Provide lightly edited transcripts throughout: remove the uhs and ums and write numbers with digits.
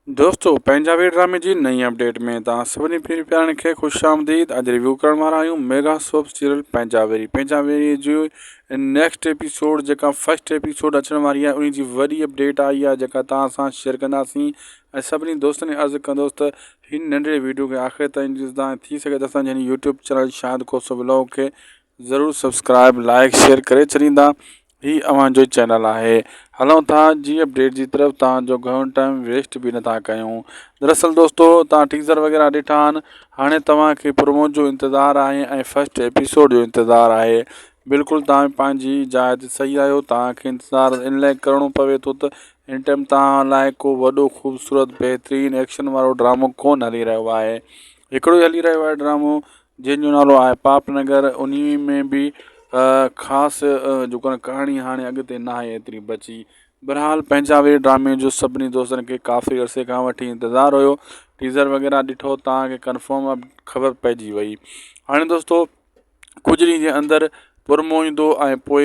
دوستو پنهنجا وير ڊرامي جي نئين اپڊيٽ ۾ توهان سڀني پير پيارن کي خوش آمديد اڄ ريويو ڪرڻ وارا آهيون ميگا سوپ سيريل پنهنجا ويري پنهنجا ويري جو نيڪسٽ ايپيسوڊ جيڪا فرسٽ ايپيسوڊ اچڻ واري آهي ان جي وڏي اپڊيٽ آئي آهي جيڪا توهان سان شيئر ڪنداسين ۽ سڀني دوستن کي عرض ڪندوس ته هن ننڍڙي ويڊيو کي آخر تائين ڏسندا ۽ ٿي سگهي ته اسان جي هن YouTube channel Shahid Khoso vlog کي ضرور سبسڪرائب لائڪ شيئر ڪري ڇڏيندا هي اوهان جو چينل آهي هلون ٿا جي اپڊيٽ جي طرف تان جو گهڻو ٽائيم ويسٽ به نٿا ڪيون دراصل دوستو تان ٽيزر وغيره ڏٺا آهن هاڻي توهان کي پرومو جو انتظار آهي ۽ فرسٽ ايپيسوڊ جو انتظار آهي بلڪل تان پنهنجي جاء تي صحيح آهيو تان کي انتظار ان لاء ڪرڻو پوي ٿو ته هن ٽائيم تان لاء ڪو وڏو خوبصورت بهترين ايڪشن وارو ڊرامو ڪون هلي رهيو آهي هڪڙو ئي هلي رهيو آهي ڊرامو جنهن جو نالو آهي پاپ نگر انهي ۾ به خاص جيڪو آهي ڪهاڻي هاڻي اڳتي ناهي ايتري بچي بهرحال پنهنجا وير ڊرامي جو سڀني دوستن کي ڪافي عرصي کان وٺي انتظار هيو ٽيزر وغيره ڏٺو توهان کي ڪنفرم خبر پئجي وئي هاڻي دوستو ڪجهه ڏينهن جي اندر پرمو ايندو ۽ پوء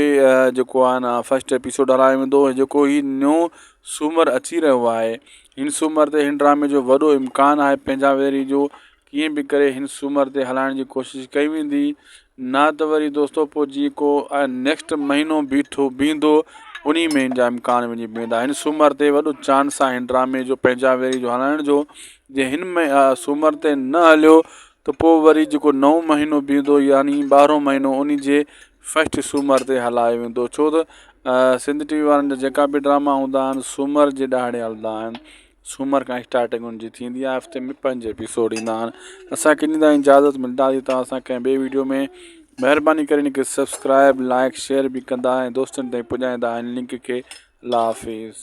جيڪو آهي نه فرسٽ ايپيسوڊ هلايو ويندو جيڪو هي نيو سومر اچي رهيو آهي هن سومر تي هن ڊرامي جو وڏو امڪان آهي پنهنجا ويري جو ڪيئن به ڪري هن سومر تي هلائڻ جي ڪوشش ڪئي ويندي نه ته وري دوستو پوء جيئن ڪو نيڪسٽ مهينو بيٺو بيهندو انهي ۾ هن جا امڪان وڃي بيهندا هن سومر تي وڏو چانس آهي هن ڊرامي جو پنهنجا ويري جو هلائڻ جو جي هن سومر تي نه هليو ته پوء وري جيڪو نئون مهينو بيهندو يعني ٻارهون مهينو انهي جي فرسٽ سومر تي هلايو ويندو ڇو ته سنڌ ٽي وي وارن جا جيڪا به ڊراما هوندا آهن سومر جي ڏهاڙي هلندا آهن سومر کان اسٽارٽنگ ان جي ٿيندي آهي هفتي ۾ پنج ايپيسوڊ ايندا آهن اسان کي ڏيندا اجازت ملنداسين توهان سان ڪنهن ٻي ويڊيو ۾ مهرباني ڪري ان کي سبسڪرائب لائڪ شيئر به ڪندا ۽ دوستن تائين پڄائيندا آهن لنڪ کي الله حافظ.